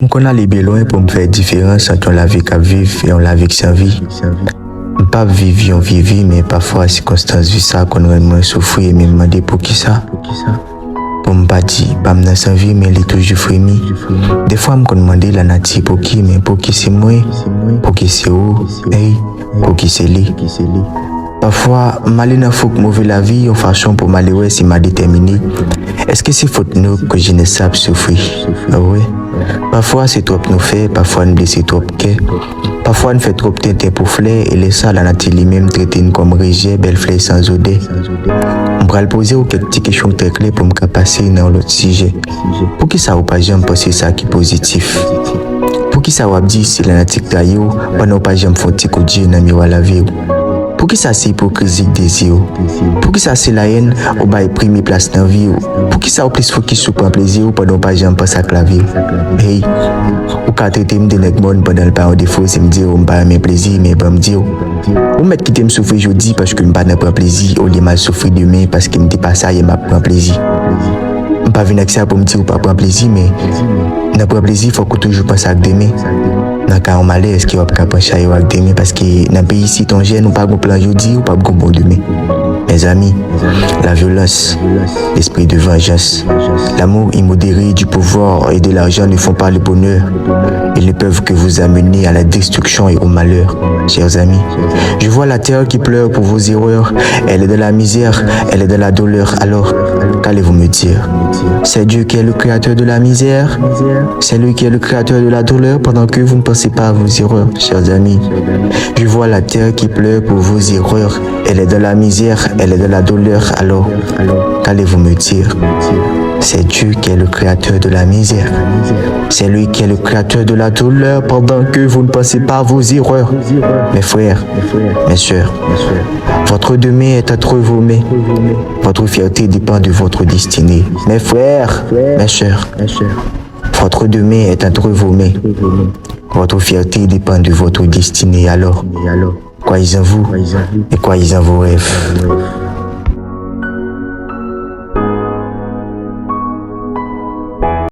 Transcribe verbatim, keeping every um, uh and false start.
M konn ale byen lwen pou m fè diferans ant yon lavi k ap viv e yon lavi k san vi. M p ap viv yon vye vi, men pafwa sikonstans vi sa konn rann mwen soufri e menm mande poukisa. Pou m pa di pa m nan san vi, men li toujou fremi. Defwa m konn mande lanati pouki, men pouki se mwen? Pouki se ou? Ey, pouki se li? Pafwa, m ale nan fouk move lavi yon fason pou m ale wè si m a detèmine. Èske se fòt nou ke jenès sa ap soufri? Wi. Pafwa, se twòp nou fè, pafwa n blese twòp kè. Pafwa, n fè twòp tenten pou flè, e lè sa, lanati li menm trete n kòm rejè, bèl flè san zodè. M pral poze w kèk ti kesyon trè klè pou m ka pase nan yon lòt sijè. Poukisa ou pa janm panse sa ki pozitif? Poukisa w ap di se lanati k trayi w pandan w pa janm fè yon ti kout je nan miwa lavi w? Poukisa se ipokrizi k dezi w? Poukisa se layèn ou bay premye plas nan vi w? Poukisa w plis fokis sou pran plezi w pandan w pa janm panse ak lavi w? Hey, ou ka trete m de nèg mòn pandan l pa yon defo si m di w m pa renmen plezi, men ban m di w, ou mèt kite m soufri jodi paske m pa nan pran plezi, olye m al soufri demen paske m te pa sa yè m ap pran plezi. M pa vin ak sa pou m di w pa pran plezi, men nan pran plezi, fòk ou toujou panse ak demen. Nan ka yon malè, èske w ap ka pran chay ou ak demen? Paske nan peyi isit, yon jèn, ou pa gon plan jodi, ou p ap gon bon demen. Mezanmi, la violence, l'esprit de vengeance, l'amour immodéré du pouvoir et de l'argent ne font pas le bonheur. Ils ne peuvent que vous amener à la destruction et au malheur. Chers amis, je vois la terre qui pleure pour vos erreurs. Elle est dans la misère, elle est dans la douleur. Alors, qu'allez-vous me dire? C'est Dieu qui est le créateur de la misère. C'est lui qui est le créateur de la douleur pendant que vous ne pensez pas à vos erreurs, chers amis. Je vois la terre qui pleure pour vos erreurs. Elle est dans la misère, elle est dans la douleur. Alors, qu'allez-vous me dire? C'est Dieu qui est le créateur de la misère. C'est lui qui est le créateur de la douleur pendant que vous ne pensez pas à vos erreurs. Mes frères, mes sœurs, votre demain est entre vos mains. Votre fierté dépend de votre destinée. Mes frères, mes sœurs, votre demain est entre vos mains. Votre fierté dépend de votre destinée. Alors, croyez en vous et croyez en vos rêves.